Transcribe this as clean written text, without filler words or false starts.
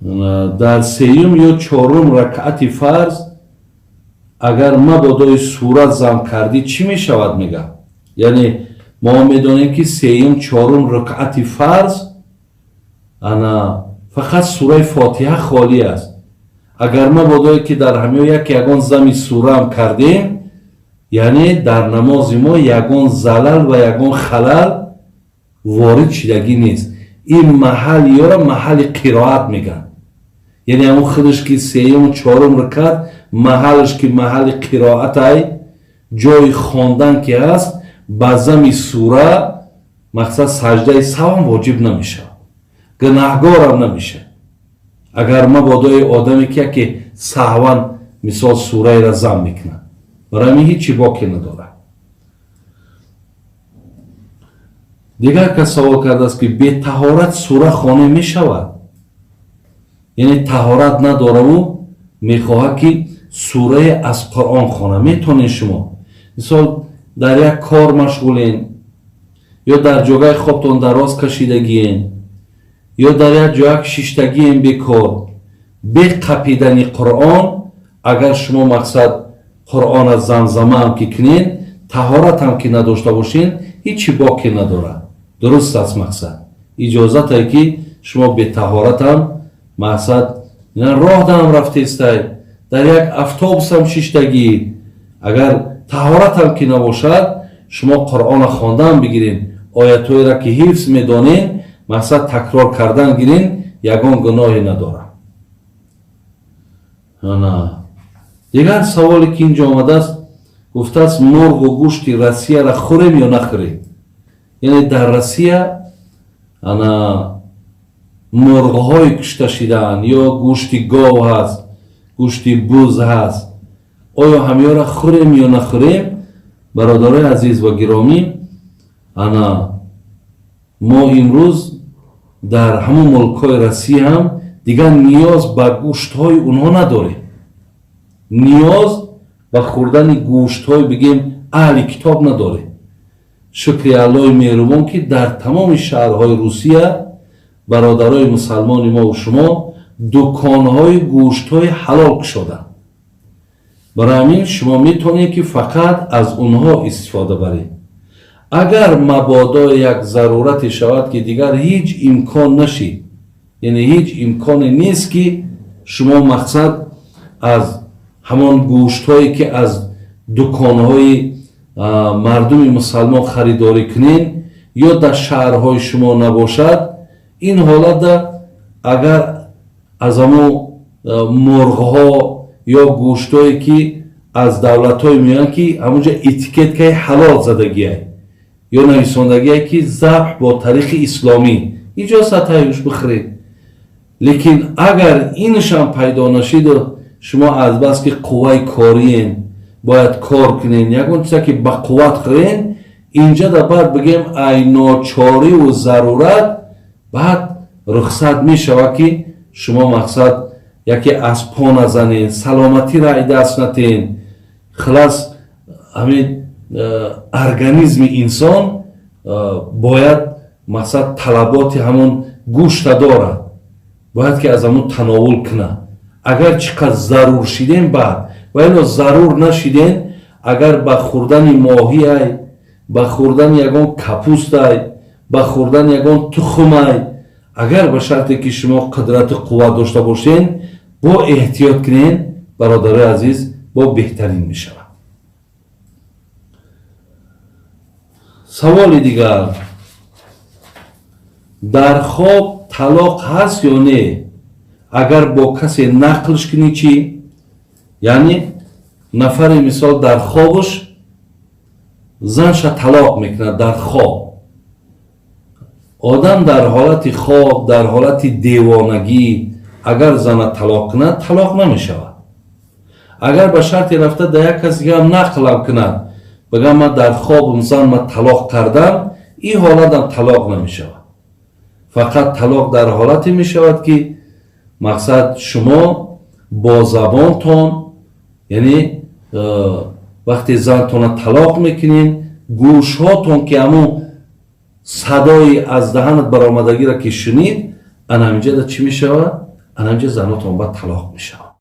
Дар сеюм ё чорум ракъати фарз агар мабодои сурат зам кардӣ, чӣ мешавад, мега. Яъне мо медонем, ки сеюм, чорум рукъати фарз ана фақат сураи Фотиҳа холӣ аст. Агар мабодое ки дар ҳамё як ягон зами сураам кардем, яъне дар намози мо ягон залал ва ягон халал ворид шидагӣ нест. Ин маҳал ёра маҳалли қироат мегӯянд, яъне ҳамон худаш ки сеюму чорум рукат маҳалаш ки маҳалли қироатай, ҷои хондан ки ҳаст, ба зами сура мақсад саҷдаи саҳвам воҷиб намешавад, гунаҳгорам намешавад. Агар мабодои одаме ки яке саҳван мисол сураеро зам мекунад, барои ҳамин ҳичи боке надорад. Дигар кас савол кардааст, ки бетаҳорат сура хонӣ мешавад? Яъне таҳорат надораву мехоҳад, ки сурае аз Қуръон хона. Метонед шумо, мисол, дар як кор машғулен ё дар ҷогаи хобтон дароз кашидагиен ё дар як ҷояк шиштагиен бекор, бе қапидани Қуръон агар шумо мақсад Қуръона замзамаам ки кунен, таҳоратам ки надошта бошен, ҳичи боке надорад. Дуруст аст, мақсад иҷозатае, ки шумо бетаҳоратам мақсад роҳ даам рафтестай, дар як автобусам шиштагӣ, агар таҳоратам ки набошад, шумо Қуръона хондан бигирен, оятҳоеро ки ҳифз медонен, мақсад такрор кардан гирен, ягон гуноҳе надорад. Дигар саволе ки инҷо омадааст, гуфтааст: мурғу гӯшти Россияро хӯрем ё нахӯрем? Яъне дар Россия ана мурғҳое кушта шидаанд ё гӯшти гов ҳаст, гӯшти буз ҳаст, оё ҳамёра хӯрем ё нахӯрем? Бародарои азиз ва гиромӣ, ана мо имрӯз дар ҳамон мулкҳои Россия ҳам дигар ниёз ба гӯштҳои онҳо надорем, ниёз ба хӯрдани гӯштҳои, бигем, аҳли китоб надорем. Шукри Аллоҳи меҳрубон, ки дар тамоми шаҳрҳои Русия бародарои мусалмони мову шумо дуконҳои гӯштҳои ҳалол кушоданд. Барои ҳамин шумо метавонед, ки фақат аз онҳо истифода баред. Агар мабодо як зарурате шавад, ки дигар ҳеҷ имкон нашид, яъне ҳеҷ имконе нест, ки шумо мақсад аз ҳамон гӯштҳое ки аз дуконҳои мардуми мусалмон харидорӣ кунед ё дар шаҳрҳои шумо набошад, ин ҳолатда агар аз ҳамон мурғҳо ё гӯштҳое ки аз давлатҳое меоянд, ки ҳамонҷо этикеткаи ҳалол задагиай ё нависондагие, ки забҳ бо тариқи исломӣ, иҷозатаюш бихӯред. Лекин агар инашам пайдо нашиду шумо азбаски қувваи кориен, бояд кор кунен, ягон чизе ки ба қувват хӯрен, инҷа да баъд бигем, ай ночориву зарурат баъд рухсат мешавад, ки шумо мақсад яке аз по назанен, саломатиро ай даст натен. Хилас, ҳамин организми инсон бояд мақсад талаботи ҳамон гӯшта дорад, бояд ки аз ҳамон тановул кунад. Агар чӣ қадр зарур шидем баъд ва ино зарур нашидем, агар ба хӯрдани моҳиай, ба хӯрдани ягон капустай, ба хӯрдани ягон тухмай, агар ба шарте ки шумо қудрату қувват дошта бошен, бо эҳтиёт кунен, бародарои азиз, бо беҳтарин мешавад. Саволи дигар: дар хоб талоқ ҳаст ё не? Агар бо касе нақлш кунӣ чӣ? Яъне нафаре, мисол, дар хобаш занша талоқ мекунад дар хоб. Одам дар ҳолати хоб, дар ҳолати девонагӣ агар зана талоқ кунад, талоқ намешавад. Агар ба шарте рафта дар як кас дигаам нақлам кунад, бигам: «Ман дар хобам зан ма талоқ кардам», ин ҳолатам талоқ намешавад. Фақат талоқ дар ҳолате мешавад, ки мақсад шумо бо забонтон, яъне вақте зантона талоқ мекунед, гӯшҳотон ки ҳамун садои аз даҳанат баромадагиро ки шунид, ана ҳаминҷода чӣ мешавад? Анамҷа занотон ба талоқ мешавад.